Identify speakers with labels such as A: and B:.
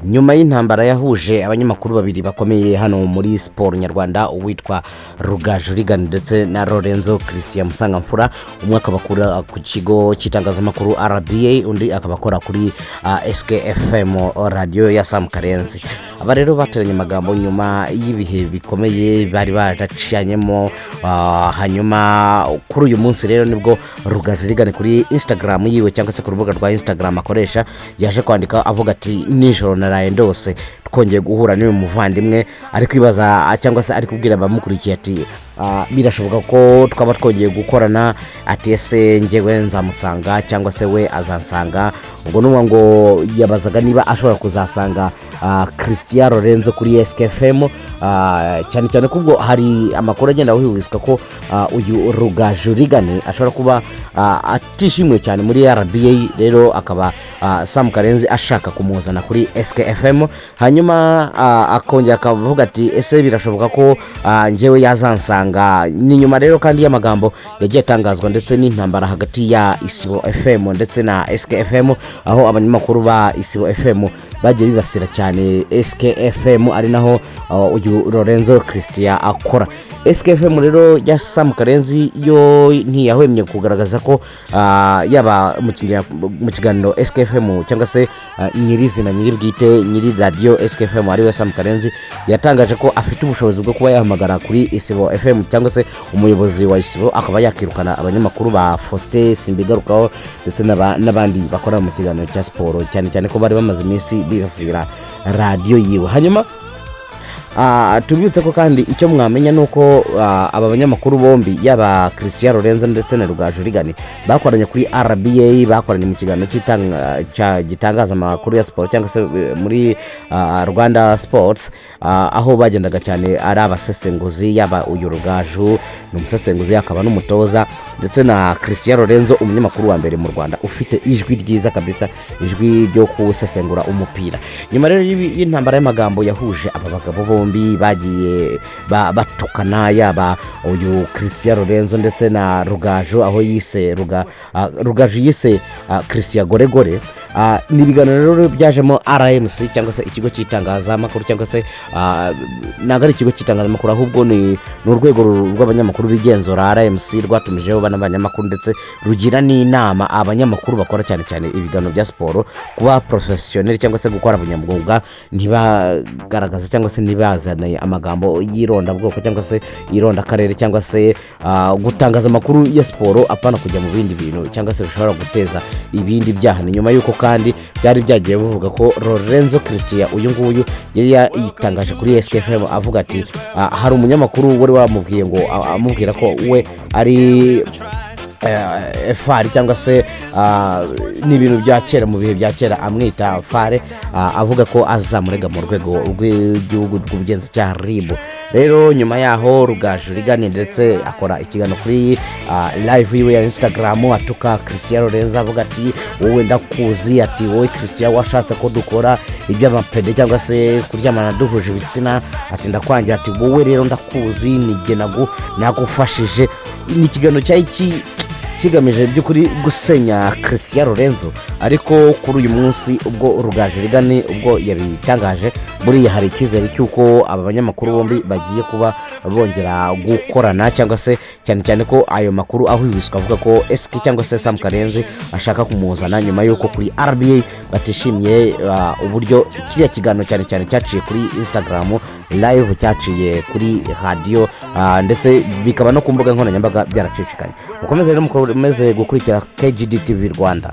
A: Nyuma y'intambara yahuje abanyamakuru babiri bakomeye hano muri siporo nyarwanda, uwitwa Rugaju Reagan ndetse na Lorenzo Christian Musangamfura, umwe akaba akora ku kigo cy'itangazamakuru RBA, undi akaba akora kuri SKFM, radiyo ya Sam Karenzi. Aba rero bateranye amagambo nyuma y'ibihe bikomeye bari baracanyemo. Hanyuma kuri uyu munsi rero nibwo Rugaju Reagan kuri Instagram yiwe, cyangwa se ku rubuga rwa Instagram akoresha, yaje kwandika avuga ati: "Nijoro naraye ndose twongeye guhura n'uyu muvandimwe." Ari kwibaza cyangwa se ari kubwira abamukurikiye ati: "Birashoboka ko twaba twongeye gukorana." Ati: "Ese njyewe nzamusanga cyangwa se we azansanga?" Ubwo ni ngo yabazaga niba ashobora kuzasanga Christian Lorenzo kuri SKFM, cyane cyane ko ubwo hari amakuru agenda ahwihwiswa ko uyu Rugaju Reagan ashobora kuba atishimiwe cyane muri RBA, rero akaba Sam Karenzi ashaka kumuzana kuri SKFM. Hanyuma akongera akavuga ati: "Ese birashoboka ko njyewe yazansanga?" Ni nyuma rero kandi y'amagambo yagiye atangazwa ndetse n'intambara hagati ya Isibo FM ndetse na SKFM, aho abanyamakuru ba Isibo FM bagiye bibasira cyane SKFM, ari naho uyu Lorenzo Christian akora. SKFM rero ya Sam Karenzi yo ntiyahwemye kugaragaza ko yaba mu kiganiro SKFM cyangwa se nyirizina, nyiri bwite, nyiri radiyo SKFM ariwe Sam Karenzi, yatangaje ko afite ubushobozi bwo kuba yahamagara kuri Isibo FM cyangwa se umuyobozi wa Isibo, akaba yakirukana abanyamakuru ba Faustin Simbigarukaho ndetse n'abandi bakora mu kiganiro cya siporo, cyane cyane ko bari bamaze iminsi bibasira radiyo yiwe. Hanyuma tubibutse ko kandi icyo mwamenya ni uko aba banyamakuru bombi, yaba Christian Lorenzo ndetse na Rugaju Reagan, bakoranye kuri RBA, bakoranye mu kiganiro gitangaza amakuru ya siporo cyangwa se muri Rwanda Sports, aho bagendaga cyane ari abasesenguzi. Yaba uyu Rugaju ni umusesenguzi akaba n'umutoza, ndetse na Christian Lorenzo, umunyamakuru wa mbere mu Rwanda ufite ijwi ryiza kabisa, ijwi ryo gusesengura umupira. Nyuma rero y'intambara y'amagambo yahuje aba bagabo bombi, bagiye batukana, yaba uyu Christian Lorenzo ndetse na Rugaju, aho yise Rugaju yise Christian Goregore. Ni ibiganiro rero byajemo RMC cyangwa se ikigo cy'itangazamakuru, cyangwa se ntabwo ari ikigo cy'itangazamakuru, ahubwo ni urwego rw'abanyamakuru bigenzura, RMC, rwatumijeho bano banyamakuru ndetse rugira n'inama abanyamakuru bakora cyane cyane ibiganiro bya siporo kuba professionnel cyangwa se gukora bunyamwuga, ntibagaragaza cyangwa se ntibazane amagambo y'irondabwoko cyangwa se irondakarere, cyangwa se gutangaza amakuru ya siporo apana kujya mu bindi bintu cyangwa se bishobora guteza ibindi byaha. Ni nyuma y'uko kandi byari byagiye bivuga ko Lorenzo Christian uyu nguyu yari yayitangaje kuri SKFM avuga ati hari umunyamakuru wari wamubwiye ngo amubwira ko we ari FAR cyangwa se ni ibintu bya kera, mu bihe bya kera, amwita FAR, avuga ko azamurega mu rwego rw'igihugu rw'ubugenzacyaha, RIB. Rero nyuma yaho Rugaju Reagan ndetse akora ikiganiro kuri live yiwe ya Instagram, atuka Christian Lorenzo, avuga ati: "Wowe ndakuzi." Ati: "Wowe Christian washatse ko dukora iby'amapede cyangwa se kuryamana duhuje ibitsina." Ati: "Ndakwangira." Ati: "Wowe rero ndakuzi, nijye nagufashije." Ni ikiganiro cyari kigamije by'ukuri gusenya Christian Lorenzo. Ariko kuri uyu munsi ubwo Rugaju Reagan ubwo yabitangaje, buriya hari icyizere cy'uko aba banyamakuru bombi bagiye kuba bongera gukorana, cyangwa se cyane cyane ko ayo makuru ahwihwiswa avuga ko SK cyangwa se Sam Karenzi ashaka kumuzana nyuma y'uko kuri RBA batishimiye uburyo kiriya kiganiro cyane cyane cyaciye kuri Instagram live, cyaciye kuri radiyo, ndetse bikaba no ku mbuga nkoranyambaga byaracicikanye. Mukomeze rero, mukomeze gukurikira KGD TV Rwanda.